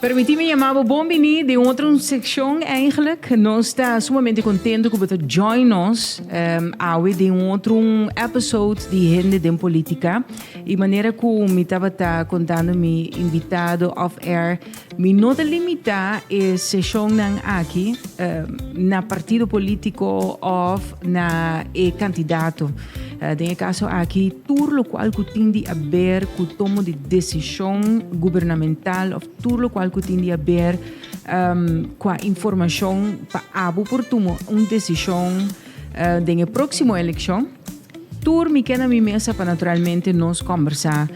Permití mi yama bo bon bini den otro seccion eigenlijk. Nos ta sumamente contento cu bo ta join nos awe den un otro episode di Hende den Politica. Y manera cu mi tabata contando mi invitado off air, mi no ta limita e sesionnan aki na partido politico of na e candidato. Den e caso aki tur locual cu tin di haber cu tomo di decision gubernamental of tur locual cu tin di haber cua informacion pa abo por tuma un decision den e proximo eleccion. Tur mi ke na mi mesa pa naturalmente nos combersa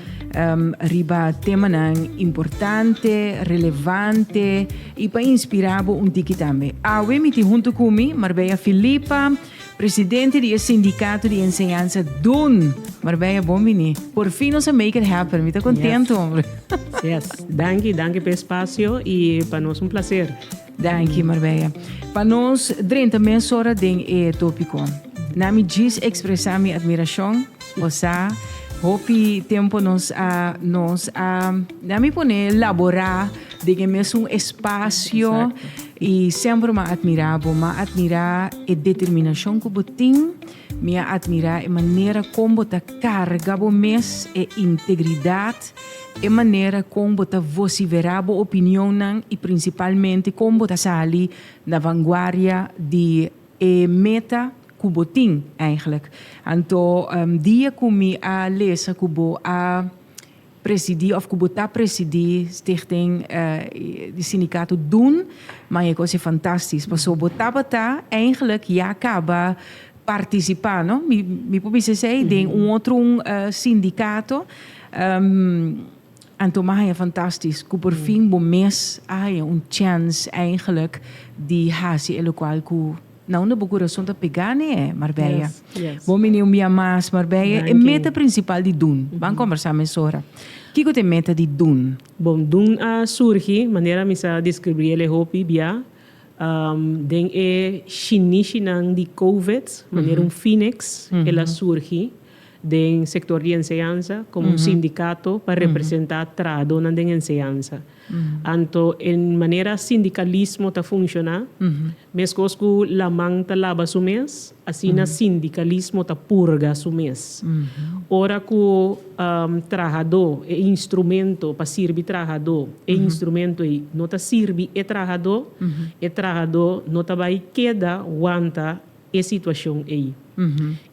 riba temanan importante, relevante y pa inspira bo un tiki tambe. Awe mi tin hunto cu mi Marbella Filipa, Presidente di e sindicato di enseñansa Dun. Marbella, bon bini. Por fin nos a make it happen. Mi ta contento, hombre. Yes. Danki, danki pa e espacio y pa nos un placer. Danki, Marbella. Pa nos drenta mesora den e topico. Na mi djis expresa mi admiracion, bo sa, hopi tempo nos a, nos a, na mi pone labora den e mesun espacio. I semper m'a admirá bo. M'a admirá e determinashon ku bo tin. Mi a admirá e manera kon bo ta karga bo mes, e integridat, e manera kon bo ta vosiverá bo opinionnan i prinsipalmente kon bo ta sali na vanguardia di e meta ku bo tin eigenlijk. Anto dia ku mi a lesa ku bo a Presidí òf ku bo ta presidí Stichting di Sindikato Dun, man e kos e fantastis. Paso bo tabata eigenlijk ya kaba partisipá, no? Mi mi por bisa esei den un otro un sindikato. Anto mi a haña fantastis ku por fin bo mes a haña un chèns eigenlijk di hasi e lokual ku Na unda bo kurason ta pegá n'e, Marbella? Yes, yes. Bo mini un bia mas, Marbella. E Danki. meta prinsipal di Dun. Ban kombersá mesora. Kiko ta e meta di Dun? Bon, Dun a surgi, manera mi sa deskribí el e hopi bia, den e shinishinan di Covid, manera un phoenix, el a surgi den sektor di enseñansa komo un sindikato pa representá trahadónan den enseñansa. Anto e manera sindikalismo ta funshoná, meskos ku laman ta laba su mes, asina sindikalismo ta purga su mes. Ora ku trahadó, e instrumento pa sirbi trahadó, e instrumento ei no ta sirbi e trahadó, e trahadó no ta bai keda wanta e situashon ei.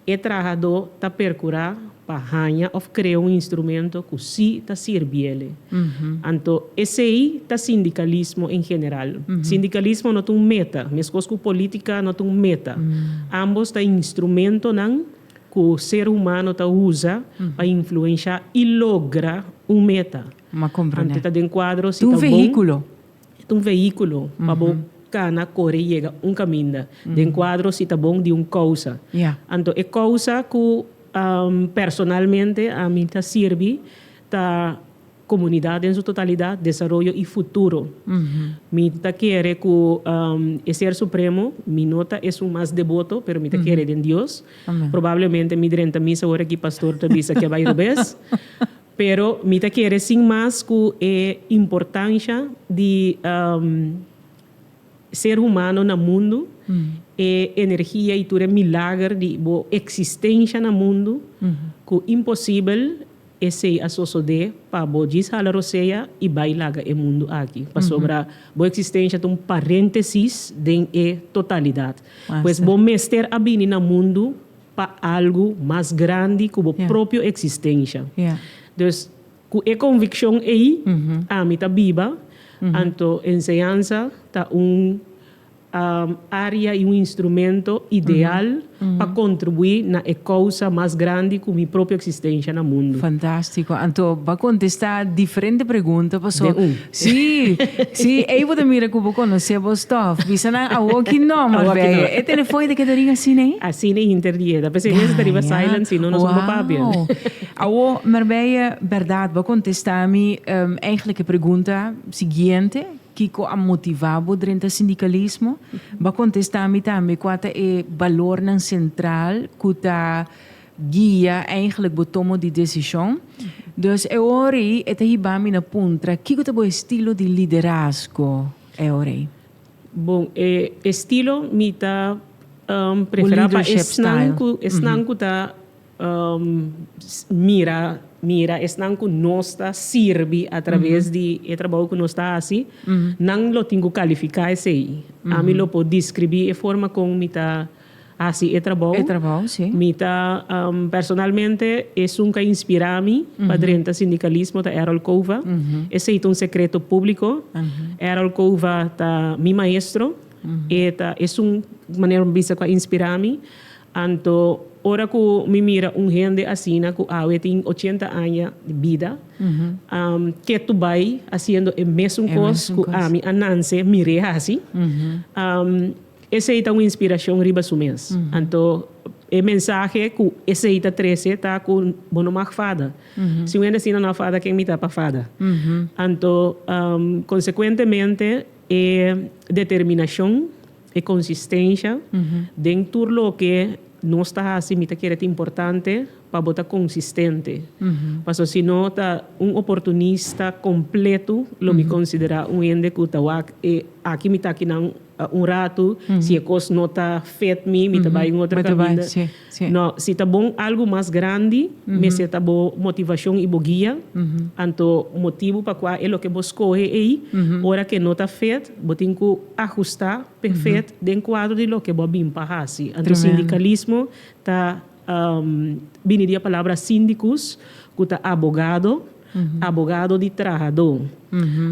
E trahadó ta perkurá pa haña òf krea un instrumento ku sí ta sirbiele. Anto esei ta sindikalismo en general. Sindikalismo no ta un meta, meskos ku polítika no ta un meta. Ambos ta instrumentonan ku ser humano ta usa pa influenshá i logra un meta. Anto ta den kuadro si ta bon. E ta un vehíkulo pa bo kana kore yega un kaminda. Den kuadro si ta bon di un kousa. Anto e kousa ku personalmente ami ta sirbi ta komunidat den su totalidat, desaroyo i futuro. Mi ta kere ku e Ser Supremo, mi no ta esun mas deboto, pero mi ta kere den Dios. Probablemente mi drenta misa ora ki pastor ta bisa ke a bai robes. Pero mi ta kere sin mas ku e importansha di ser humano na mundu, e energia i tur e milager di bo eksistensha na mundu, ku imposibel esei a sosodé pa bo djis hala rosea i bai laga e mundu aki. Pasobra bo eksistensha ta un paréntesis den e totalidat. Pues bo mester a bini na mundu pa algu mas grandi ku bo propio eksistensha. Dus, ku e konvikshon ei, ami ta biba, anto enseñansa ta un área i un instrumento ideal pa kontribuí na e kousa mas grandi ku mi propio eksistensha na mundu. Fantástiko. Anto bo a kontestá diferente pregunta paso. Den un. Sí, sí, ei bo ta mira ku bo konosé bo stòf. Bisa nan awoki no, Marbella. E telefon ei ta keda ring asina ei? Asina ei hinter di e. Ta p'esei mester ta riba silent, si no nos no por papia. Wow! Awo, Marbella, bèrdat bo a kontestá mi eigentlik e pregunta siguiente, kiko a motivá bo drenta sindikalismo? Bo a kontestá mi tambe kua ta e balornan sentral ku ta. guia eigenlijk bo tomo di desishon. Dus e ora ei e ta hiba mi na puntra, kiko ta bo estilo di liderazgo e ora ei? Bon, e estilo mi ta prefera pa esnan ku esnan ku ta mira mira esnan ku nos ta sirbi atraves di e trabou ku nos ta hasi, nan lo tin ku kalifiká esei. Ami lo por deskribí e forma kon mi ta hasi e trabou. E trabou, si. Mi ta, personalmente, esun ku a inspirá mi pa drenta sindikalismo ta Errol Cova. Esei ta un sekreto públiko. Errol Cova ta mi maestro. E ta esun, manera mi bisa, ku a inspirá mi. Anto, ora ku mi mira un hende asina ku awe tin ochenta aña di bida, ketu bai hasiendo e mesun kos ku ami a nanse mir'é hasi, Esei ta un inspirashon riba su mes. Anto e mensahe ku esei ta trese ta ku bo no mag fada. Si un hende asina no a fada, ken mi ta pa fada? Anto konsekuentemente e determinashon, e konsistensha den tur loke nos ta hasi mi ta kere ta importante pa bo ta konsistente. Pasobra si no ta un oportunista kompleto lo mi konsiderá un hende ku ta wak e aki mi ta akinan un ratu, si e kos no ta fit mi, mi ta bai un otro kaminda. No, si ta bon algu mas grandi, mester ta bo motivashon i bo guia. Anto motibu pa kua e loke bo skohe ei, ora ke no ta fit, bo tin ku ahustá p'e fit den kuadro di loke bo a bin pa hasi. Anto sindikalismo ta bini di e palabra sindicus, ku ta abogado, abogado di trahadó.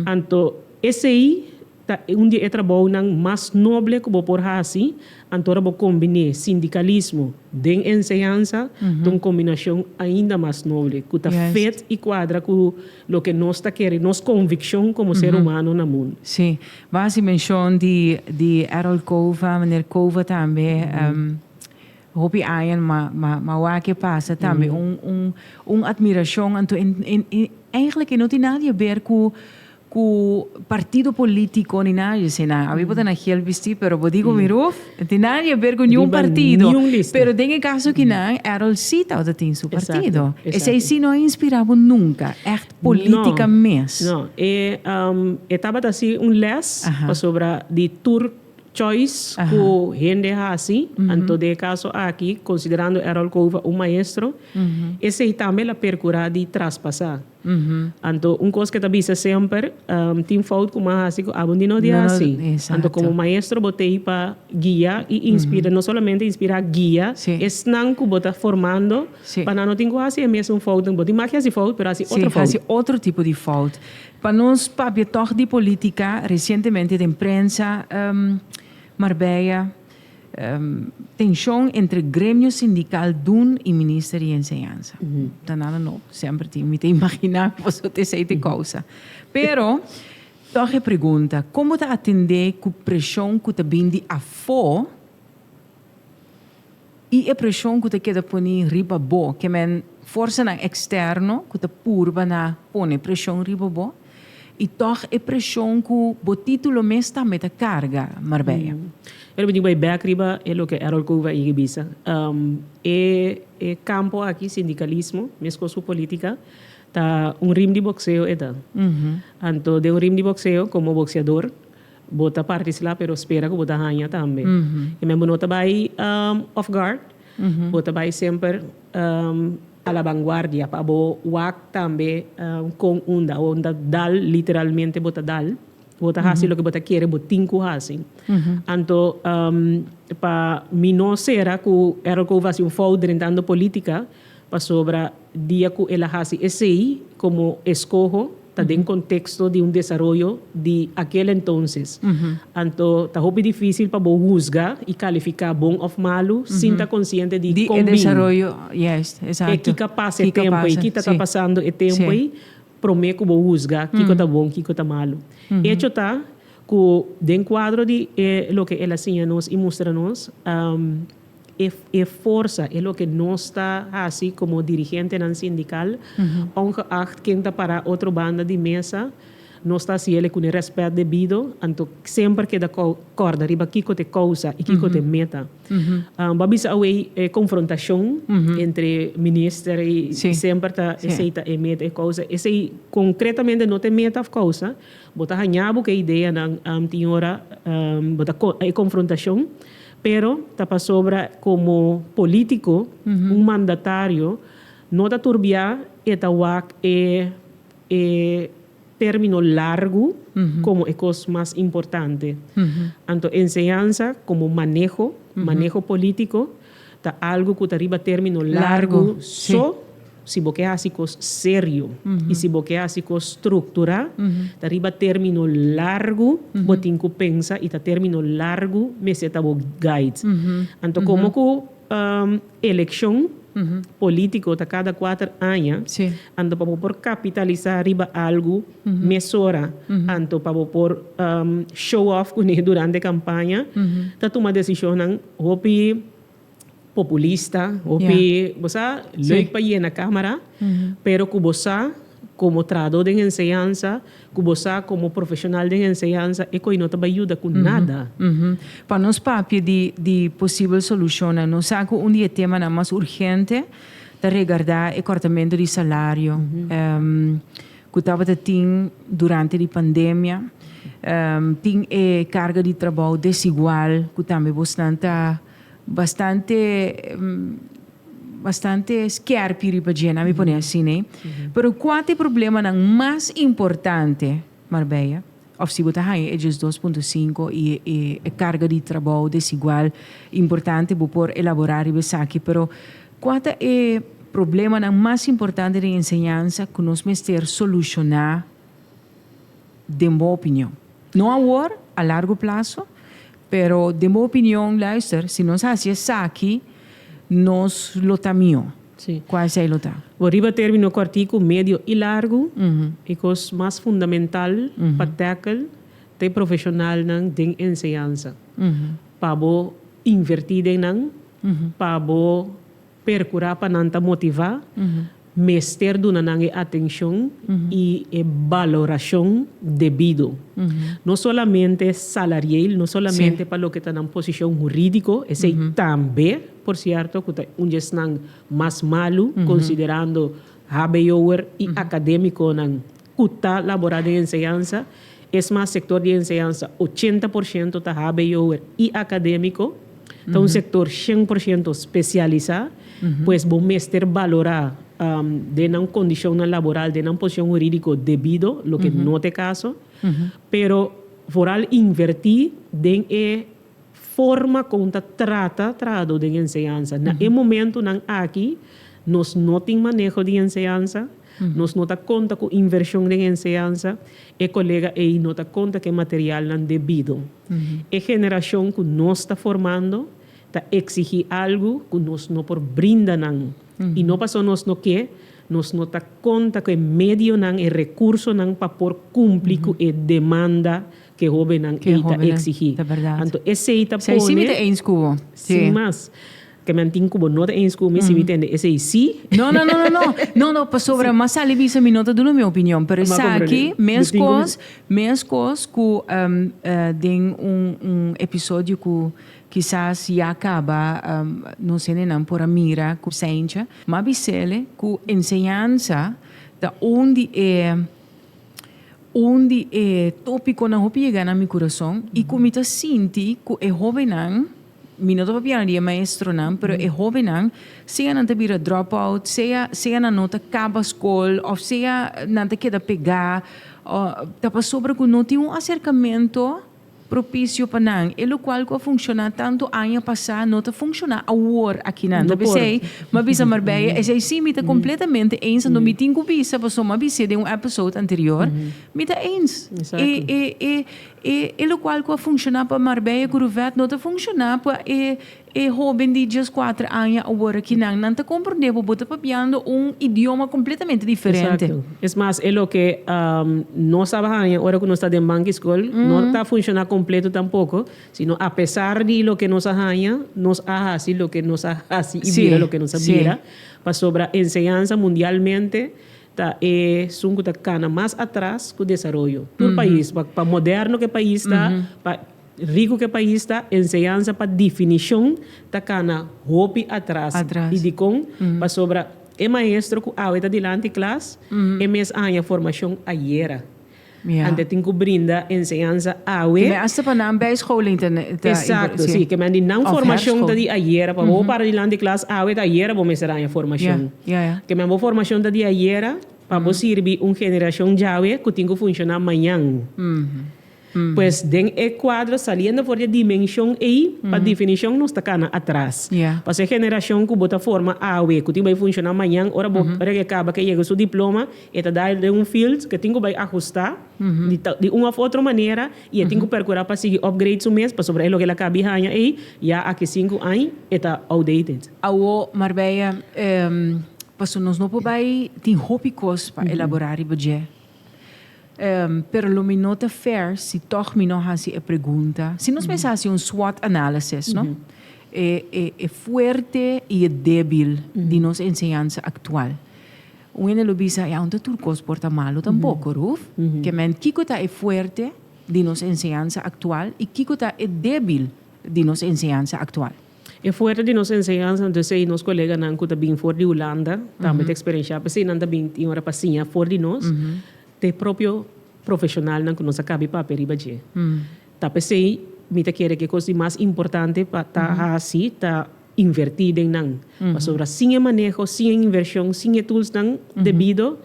Anto esei ta un di e trabounan mas noble ku bo por hasi, anto ora bo kombiné sindikalismo den enseñansa, ta un kombinashon ainda mas noble, ku ta fit i kuadra ku loke nos ta kere, nos konvikshon komo ser humano na mundu. Sí. Bo a hasi menshon di di Errol Cova, meneer Cova tambe. Hopi aña ma ma wak e pasa tambe un un un admiracion anto en en eigenlijk e no tin nada di haber cu cu partido politico ni nada di asina. Abi bo ta na gel bisti pero bo di cu mi ruf no tin nada di haber cu niun partido. Pero den e caso kinan Errol si tabata tin su partido. Esey si no a inspira bo nunca echt politica mes. No e e tabata si un les pasobra di tur Choice ku hende hasi, anto den e kaso aki, konsiderando Errol Cova un maestro, esei tambe el a perkurá di traspasá. Anto un kos ke ta bisa semper, tin fout ku m'a hasi ku abo di no di hasi. Anto komo maestro bo tei pa guia i inspira, no solamente inspirá, guia esnan ku bo ta formando pa nan no tin ku hasi e mesun foutnan. Bo tin mag hasi fout, pero hasi otro fout. Sí, hasi otro tipo di fout. Pa nos papia tòg di polítika, resientemente den prensa Marbella, tenshon entre gremio sindikal dun i minister di enseñansa. Ta nada nobo, semper tin. Mi ta imaginá ku boso ta esei ta kousa. Pero, tòg e pregunta, kon bo ta atendé ku preshon ku ta bin di afó I e preshon ku ta keda poni riba bo, ke men forsanan eksterno ku ta purba na pone preshon riba bo, i tòg e preshon ku bo título mes tambe ta karga, Marbella. Pero mi tin ku bai bèk riba e loke Errol Cova a yega bisa. E e kampo aki, sindikalismo, meskos ku politika, ta un rim di bokseo e ta. Anto den un rim di bokseo, komo boksiador, Bo ta parti sla pero spera ku bo ta haña tambe. I men bo no ta bai off guard, bo ta bai semper a la vanguardia pa bo wak tambe kon unda. Bo ta dal, literalmente bo ta dal. Bo ta hasi loke bo ta kere bo tin ku hasi. Anto pa mi no sera ku Errol Cove hasi un fout drentando politica pasobra dia ku el a hasi esei komo eskoho, ta den contexto di un desaroyo di aquel entonces. Anto ta hopi dificil pa bo huzga y califica bon of malu sin ta consciente di Di con e bin. desaroyo, juist, exacto. E kico a pasa e Kico a tempo ey, pasa, kita ta si. pasando e tempo Si. ey prome cu bo huzga kico ta bon, kico ta malu. Hecho ta cu den cuadro di e loke el a siña nos y mustra nos, E e forsa, e loke nos ta hasi komo dirigentenan sindikal, ongeacht ken ta pará otro banda di mesa, Nos ta hasiele ku e rèspèt debido, anto semper keda kòrda riba kiko ta e kousa i kiko ta e meta. Bo a bisa awey e konfrontashon entre minister i semper ta esei ta e meta, e kousa. Esei konkretamente no ta e meta òf kousa. Bo ta haña bo ku e ideanan tin ora bo ta e konfrontashon, pero ta pasobra komo polítiko un mandatario no ta turbiá e ta wak e e término largu komo e kos mas importante. Anto enseñansa komo maneho, maneho polítiko, ta algu ku ta riba término largu so si bo ke hasi kos serio i si bo ke hasi kos strukturá, ta riba término largu bo tin ku pensa i ta término largu mester ta bo guide. Anto komo ku Elekshon polítiko ta kada kuater aña, anto pa bo por kapitalisá riba algu mesora, anto pa bo por show off kuné durante kampaña, ta tuma desishonnan hopi populista, hopi, bo sa, leuk pa yena kámara, pero ku bo sa komo trahadó den enseñansa, Ku bo sa komo profeshonal den enseñansa e koi no ta bai yuda ku nada. Pa nos papia di di posibel solushonnan, nos sa ku un di e temanan mas urgente ta regardá e kòrtamentu di salario ku tabata tin durante di pandemia. Tin e karga di trabou desigual ku tambe bosnan ta bastante bastante skerpi riba dje, nan mi pone asina ei. Pero kua ta e problemanan mas importante, Marbella? Of si bo ta haña e 12.5 i e karga di trabou desigual importante, bo por elaborá riba esaki. Pero kua ta e problemanan mas importante den enseñansa ku nos mester solushoná den bo opinion? No awor, a largo plaso, pero den bo opinion, luister, si nos haci esaki, nos lo ta mihó. Sí. Cual esey lo ta? Bo riba termino cortico, medio y largo, e cos mas fundamental pa tackle ta e profesionalnan den enseñansa. Pa bo inverti den nan, pa bo Percura pa nan ta motiva, mester duna nan e atencion y e baloracion debido. No solamente salarieel, no solamente pa loke ta nan posicion huridico, esey tambe, por cierto, cu ta un dje esnan mas malu, considerando HBO'er y academiconan cu ta labora den enseñansa. Es mas, sector di enseñansa 80% ta HBO'er y academico. Ta un sector 100% specialisa, pues bo mester balora den nan condicionnan laboral, den nan posicion huridico debido, loke no ta e caso. Pero vooral inverti den e forma con ta trata trahador den enseñansa. Na e momentonan aki nos no tin maneho di enseñansa, nos no ta conta cu inversion den enseñansa, e colega ey no ta conta cu e materialnan debido. E generacion cu nos ta formando ta exigi algo cu nos no por brinda nan. Y no paso nos no ke, nos no ta conta cu e medionan, e recursonan pa por cumpli cu e demanda Ke hobennan Ke ei ta hobennan, exigí. ta berdad. Anto esei ta Esei sí mi ta pone. eens ku bo. Sí. Sin mas. Ke men tin ku bo no ta eens ku mi, si mi tende esei sí. No, no, no, no, no. No, no, pasobra mas sali bisa mi no ta duna mi opinion, pero Ma esaki comprende. Mi tin ku meskos, meskos ku den un un episodio ku kisas ya kaba nos hendenan por a mira ku Seintje, m'a bis'ele ku enseñansa ta un di e Un di e tópikonan hopi yega na mi kurason i ku mi ta sinti ku e hóbennan, mi no ta papiando di e maestronan, pero e hóbennan, sea nan ta bira drop out, sea sea nan no ta kaba skol òf sea nan ta keda pegá, ta pasobra ku no tin un aserkamentu Propicio pa nan. E locual cu a funciona tanto aña pasa no ta funciona awor akinan. Ta pesey m'a bisa Marbella, esey si mi ta completamente eens, anto mi tin cu bisa pasobra m'a bis'e den un episode anterior, mi ta eens. E e e e e locual cu a funciona pa Marbella cu Ruvet no ta funciona pa e E hoben di 14 aña awor akinan, nan ta komprendé bo, bo ta papiando un idioma kompletamente diferente. Exacto. Es mas, e loke nos tabata haña ora ku nos ta den banki skol no ta funshoná kompleto tampoko, sino apesar di loke nos a haña, nos a hasi loke nos a hasi i bira loke nos a bira, pasobra enseñansa mundialmente. Ta esun ku ta kana mas atras ku desaroyo. Tur pais, pa moderno ku e pais ta, pa riku ku e pais ta, enseñansa pa definishon ta kana hopi atras. I dikon? Pasobra e maestro ku awe ta dilanti klas, e mes a haña formashon ayera. Anto e tin ku brinda enseñansa awe. Ke men asta pa nan bijscholing ta Exacto, si. Ke men di nan formashon ta di ayera. Pa bo para dilanti klas awe ta ayera bo mester haña formashon. Ke men bo formashon ta di ayera pa bo sirbi un generashon djawe ku tin ku funshoná mañan. Pues den e kuadro saliendo for di e dimenshon ei, pa definishon nos ta kana atras. Pasobra e generashon ku bo ta forma awe ku tin bai funshoná mañan ora bo ora ke kaba ke yega su diploma, E ta dal den un field ku e tin ku bai ahustá di di un òf otro manera i e tin ku perkurá pa sigui upgrade su mes pasobra e loke el a kabi haña ei ya aki sinku aña e ta outdated. Awo Marbella, pasobra nos no por bai tin hopi kos pa elaborá riba dje, pero lo mi no ta fair si tòg mi no hasi e pregunta, si nos mester hasi un SWOT analysis, no? E e e fuerte i e débil di nos enseñansa aktual. Un hende lo bisa, ya, un ta tur kos por ta malu tampoko, Ruf. Ke men, kiko ta e fuerte di nos enseñansa aktual i kiko ta e débil di nos enseñansa aktual? E fuerte di nos enseñansa, anto esei nos koleganan ku ta bin for di Hulanda tambe ta eksperenshá, p'esei nan ta bin tin ora pa siña for di nos, ta e propio profeshonalnan ku nos a kabi papia riba dje. Ta p'esei mi ta kere ku e kos di mas importante pa ta hasi ta invertí den nan. Pasobra sin e maneho, sin e invershon, sin e toolsnan debido,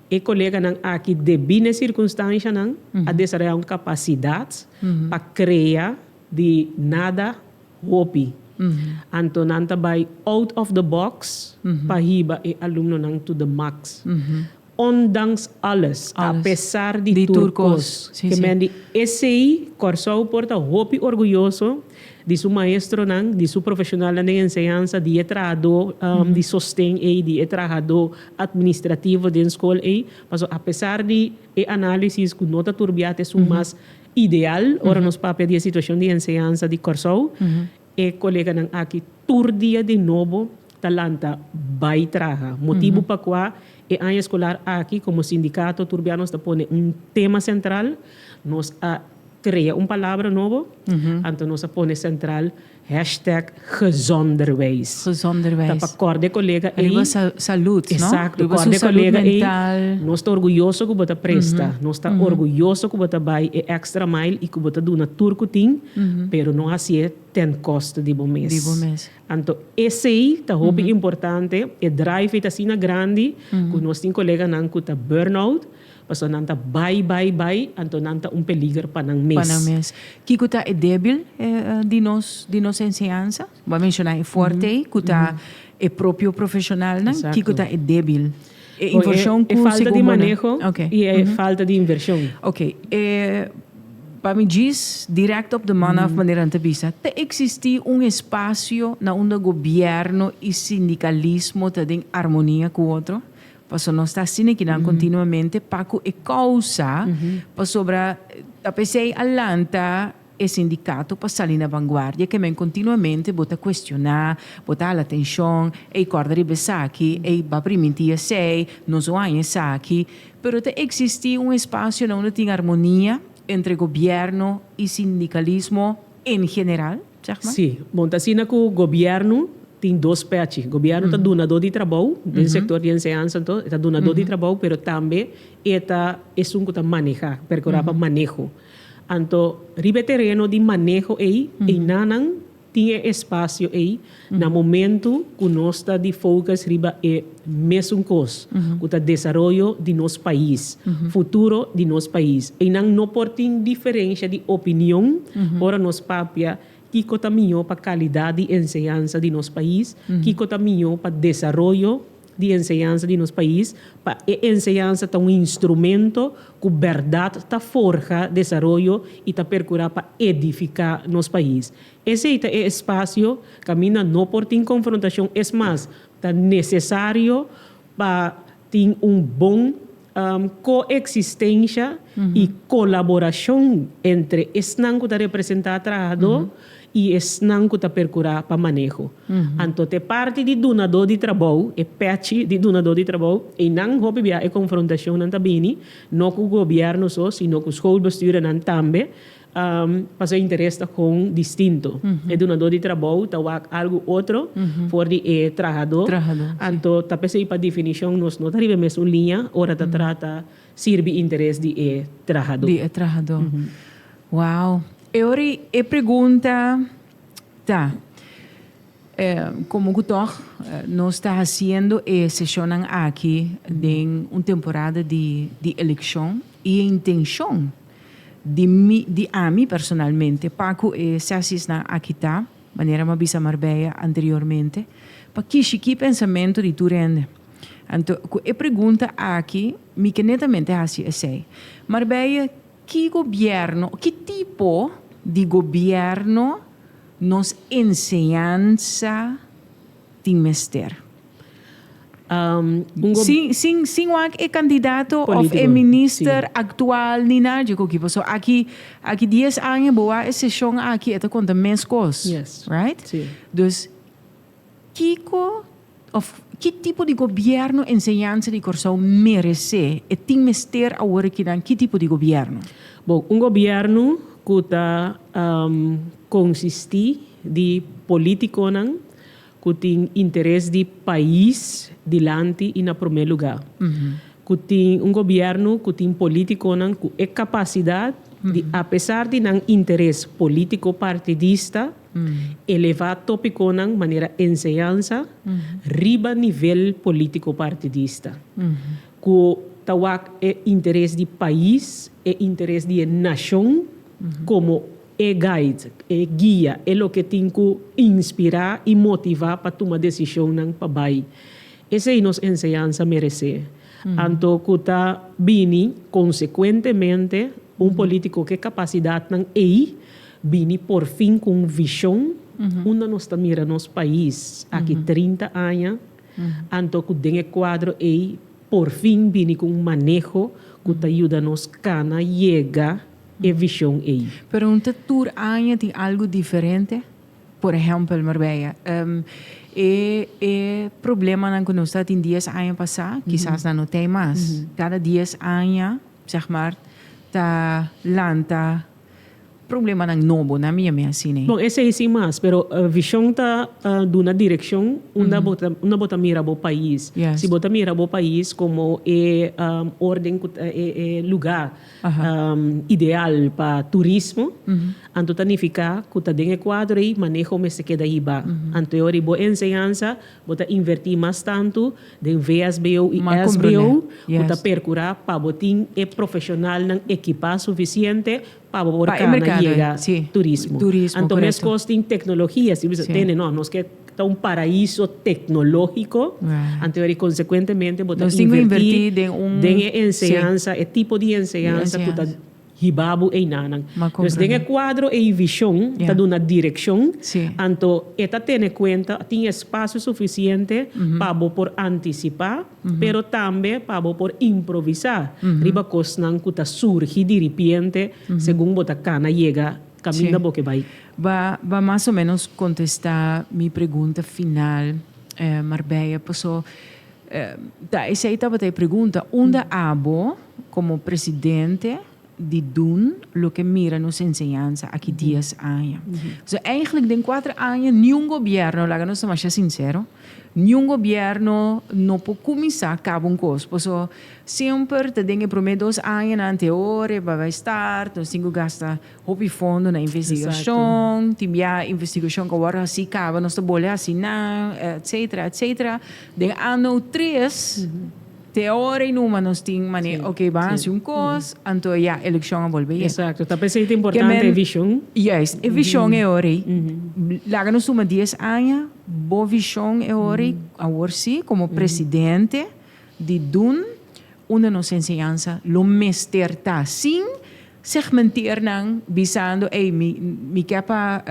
e koleganan aki debí na e sirkunstanshanan a desaroyá un kapasidat pa krea di nada hopi. Anto nan ta bai out of the box pa hiba e alumnonan to the max. Ondanks alles, a pesar di tur kos. Ke men di esei, Kòrsou por ta hopi orguyoso di su maestronan, di su profeshonalnan den enseñansa, di e trahadó di sosten ei, di e trahadó atministrativo den skol ei. Pasobra a pesar di e análisis ku no ta tur bia ta esun mas ideal ora nos papia di e situashon di enseñansa di Kòrsou, E koleganan aki tur dia di nobo ta lanta bai traha. Motibu pa kua e aña eskolar aki komo sindikato tur bia nos ta pone un tema sentral. Nos a krea un palabra nobo, anto nos a pone sentral hashtag gezonderwijs. Gezonderwijs. Ta pa kòrda e kolega ei. Riba salud, no? Exacto, Riba su kòrda e salud kolega ei. mental. Nos ta orguyoso ku bo ta presta. Nos ta orguyoso ku bo ta bai e extra mile i ku bo ta duna tur ku tin. Pero no hasié ten koste di bo mes. Di bo mes. Anto esei ta hopi importante, e drive ei ta asina grandi ku nos tin koleganan ku ta burn out, pasobra nan ta bai bai bai, anto nan ta un peliger pa nan mes. Pa nan mes. Kiko ta e debil di nos di nos enseñansa? Bo a menshoná e fuerte ei, ku ta e propio profeshonalnan. Kiko ta e debil? E invershon ku E falta segun di bo nan. maneho i e falta di invershon. Oké. E pa mi djis direct op de man af manera nan ta bisa, ta eksistí un espasio na unda gobièrnu i sindikalismo ta den armonia ku otro? Pasobra nos ta asina kinan kontinuamente pa ku e kousa, pasobra ta p'esei a lanta e sindikato pa sali na vanguardia ke men kontinuamente bo ta kuestioná, bo ta hala atenshon, ey kòrda riba esaki, ey ba primintí esei, nos lo haña esaki. Pero ta eksistí un espasio na unda tin armonia entre gobièrnu i sindikalismo en general, zeg maar? Sí, bon ta asina ku gobièrnu tin dos pèchi. Gobièrnu ta dunadó di trabou den sektor di enseñansa anto, e ta dunadó di trabou pero tambe e ta esun ku ta manehá, perkurá pa maneho. Anto riba e tereno di maneho ei, einanan tin e espasio ei na momento ku nos ta di focus riba e mesun kos, ku ta desaroyo di nos pais, futuro di nos pais. Einan no por tin diferensha di opinion ora nos papia kiko ta mihó pa kalidat di enseñansa di nos pais, kiko ta mihó pa desaroyo di enseñansa di nos pais, pa e enseñansa ta un instrumento ku bèrdat ta forha desaroyo i ta perkurá pa edifiká nos pais. Esei ta e espasio kaminda no por tin konfrontashon, es mas, ta nesesario pa tin un bon. Koeksistensha i kolaborashon entre esnan ku ta representá trahadó i esnan ku ta perkurá pa maneho. Anto te parti di dunadó di trabou, e pèchi di dunadó di trabou, einan hopi bia e konfrontashonnan ta bini, no ku gobièrnu so, sino ku schoolbestuurnan tambe, Pasobra e interes ta kon distinto. E dunadó di trabou ta wak algu otro for di e trahadó. Anto ta p'esei pa definishon nos no ta riba e mesun liña ora ta trata sirbi interes di e trahadó. Di e trahadó. Wow. E ora e pregunta ta, Komo ku tòg nos ta hasiendo e seshonnan aki den un temporada di elekshon i e intenshon di mi, di ami personalmente pa ku e sesisnan aki ta, manera mi a bisa Marbella anteriormente, pa kishikí pensamentu di tur hende. Anto ku e pregunta aki mi ke netamente hasi esei. Marbella, ki gobièrnu, ki tipo di gobièrnu Nos enseñansa tin mester. Sin sin sin wak e candidato of e minister actual ni nada dje koki paso aki aki dies aña bo wak e sesion aki e ta conta mes cos right dus kiko of ki tipo di gobierno enseñansa di Corsou merece e tin mester awor akinan ki tipo di gobierno? Bon un gobierno ku ta konsistí di polítikonan ku tin interes di pais dilanti i na promé lugá. Ku tin un gobièrnu ku tin polítikonan ku e kapasidat di apesar di nan interes polítiko partidista elevá tópikonan manera enseñansa riba nivel polítiko partidista. Ku ta wak e interes di pais, e interes di e nashon komo e guide, e guia, e loke tin ku inspirá i motivá pa tuma desishonnan pa bai. Esei nos enseñansa meresé. Anto ku ta bini konsekuentemente un polítiko ku e kapasidatnan ei bini porfin ku un vishon unda nos ta mira nos pais aki 30 aña, anto ku den e kuadro ei porfin bini ku un maneho ku ta yuda nos kana yega e vision ei. Pero un ta tur aña tin algo diferente? Por ehempel, Marbella, e e problemanan ku nos ta tin dies aña pasá, kisas nan no t'ei mas. Kada dies aña, zeg maar, ta lanta Problemanan nobo na mi yam'é asina. Bon, esei sin mas, pero vision ta duna direccion unda bo ta unda bo ta mira bo pais. Si bo ta mira bo pais como e orden cu ta e e lugar ideal pa turismo, anto ta nifica cu ta den e cuadro ei maneho mester keda hiba. Anto e ora ei bo enseñansa Bo ta invertí mas tantu den VSBO i SBO ku ta perkurá pa bo tin e profeshonalnan ekipá sufisiente pa bo por kana yega turismo. Anto meskos tin teknologia, si bisa tene no, nos ke ta un paraiso teknológiko, anto e konsekuentemente bo ta invertí den e enseñansa, e tipo di enseñansa ku ta Hiba bo einanan. Dus den e kuadro ei vishon ta duna direkshon, anto e ta tene kuenta tin espasio sufisiente pa bo por antisipá, pero tambe pa bo por improvisá riba kosnan ku ta surgi diripiente segun bo ta kana yega kaminda bo ke bai. Ba ba mas o ménos kontestá mi pregunta final, Marbella, paso Ta esei tabata e pregunta, unda abo komo presidente di dun loke mira nos enseñansa aki dies aña? So eigenlijk den kuater aña niun gobierno, laga nos ta masha sinsero, niun gobierno no por kuminsá kaba un kos. Paso semper ta den e promé dos añanan te ora e bai start, nos tin ku gasta Hopi fondo na investigashon, tin bia investigashon ku a wòrdu hasí kaba nos ta bole hasi nan, etcetera, etcetera. Den ano tres te ora i numa nos tin manera, oke, ban hasi un kos, anto ya elekshon a bolbe yega. Exacto, ta p'esei ta importante e vishon. Juist, e vishon e ora ei. Laga nos tuma dies aña, bo vishon e ora ei, awor sí, komo presidente di dun, unda nos enseñansa lo mester ta sin segmenteer nan bisando ey mi mi ke pa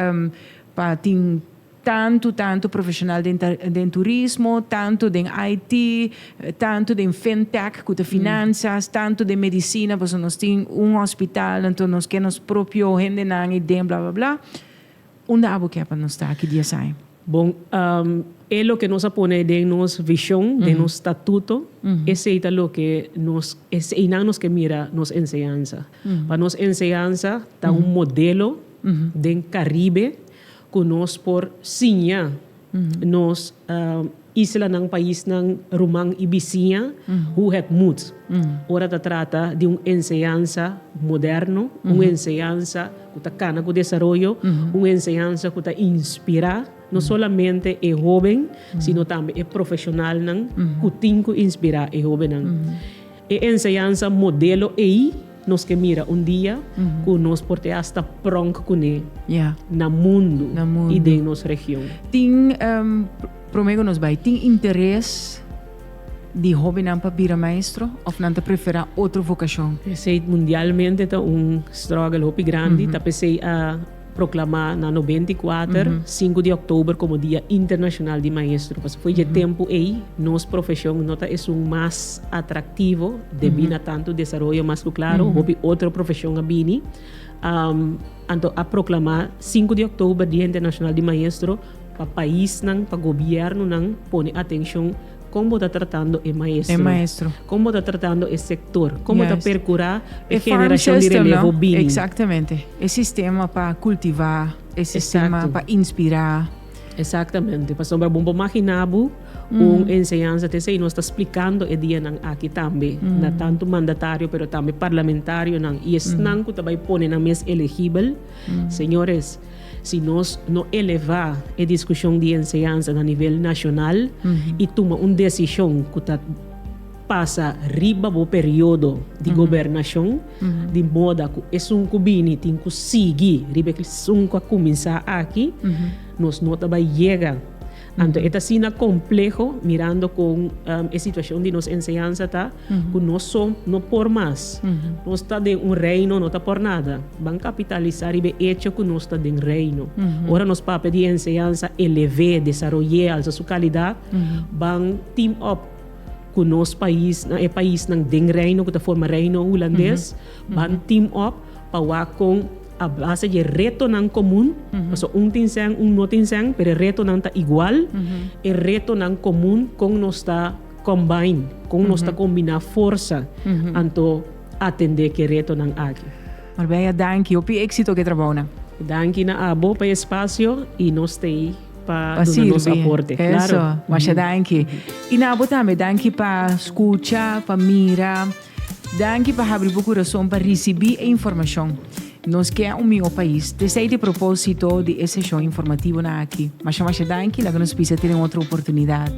pa tin Tantu tantu profeshonal den den turismo, tantu den IT, tantu den fintech ku ta finansas, tantu den medisina pasobra nos tin un hospital anto nos ke nos propio hendenan ei den bla bla bla. Unda abo ke pa nos ta aki dies aña? Bon, e loke nos a pone den nos vishon, den nos statuto, esei ta loke nos, eseinan nos ke mira nos enseñansa. Pa nos enseñansa ta un modelo den Caribe ku nos por siña nos islanan, paisnan, ruman i bisiña hoe het moet. Ora ta trata di un enseñansa moderno, un enseñansa ku ta kana ku desaroyo, un enseñansa ku ta inspirá no solamente e hóben, sino tambe e profeshonalnan ku tin ku inspirá e hóbennan. E enseñansa modelo ei nos ke mira un dia ku nos por te hasta pronk kuné na mundu i den nos region. Tin, promé ku nos bai, tin interes di hóbennan pa bira maestro òf nan ta preferá otro vokashon? Esei mundialmente ta un struggle hopi grandi, ta p'esei a proclama na 94, 5 di october como Dia Internacional di Maestro. Pasobra foi dje tempo ei nos profesion no ta esun mas atractivo debi na tanto desaroyo mas cu claro hopi otro profesion a bini. Anto a proclama 5 di october Dia Internacional di Maestro pa paisnan, pa gobiernonan pone atencion Kon bo ta tratando e maestro? E maestro. Kon bo ta tratando e sektor? Kon bo ta perkurá e generashon di relevo bini? Eksaktamente. E sistema pa kultivá, e sistema pa inspirá. Eksaktamente. Pasobra bo por maginá bo un enseñansa te esei nos ta splikando e dianan aki tambe na tantu mandatario pero tambe parlamentarionan i esnan ku ta bai pone nan mes elegibel. Señores. Si nos no elevá e diskushon di enseñansa na nivel nashonal i tuma un desishon ku ta pasa riba bo periodo di gobernashon, di moda ku esun ku bini tin ku sigui riba esun ku a kuminsá aki, nos no ta bai yega. Anto e ta asina kompleho mirando kon e situashon di nos enseñansa ta ku nos so no por mas. Nos ta den un reino no ta por nada. Ban kapitalisá riba e echo ku nos ta den reino. Ora nos papia di enseñansa elev'é, desaroy'é, alsa su kalidat, ban team up ku nos paisnan, e paisnan den reino ku ta forma Reino Hulandes, ban team up pa wak kon A base di e retonan komun, pasobra un tin sèn, un no tin sèn, pero e retonan ta igual, e retonan komun kon nos ta combine, kon nos ta kombiná forsa anto atendé ku e retonan aki. Marbella, danki. Hopi éksito ku e trabounan. Danki na abo pa e espasio i nos ta ei pa duna nos aporte. Eso. Masha danki. I na abo tambe, danki pa skucha, pa mira. Danki pa habri bo kurason pa risibí e informashon. Nos ke un mihó pais. T'esei ta e propósito di e seshon informativonan aki. Masha masha danki, laga nos bisa tene un otro oportunidat.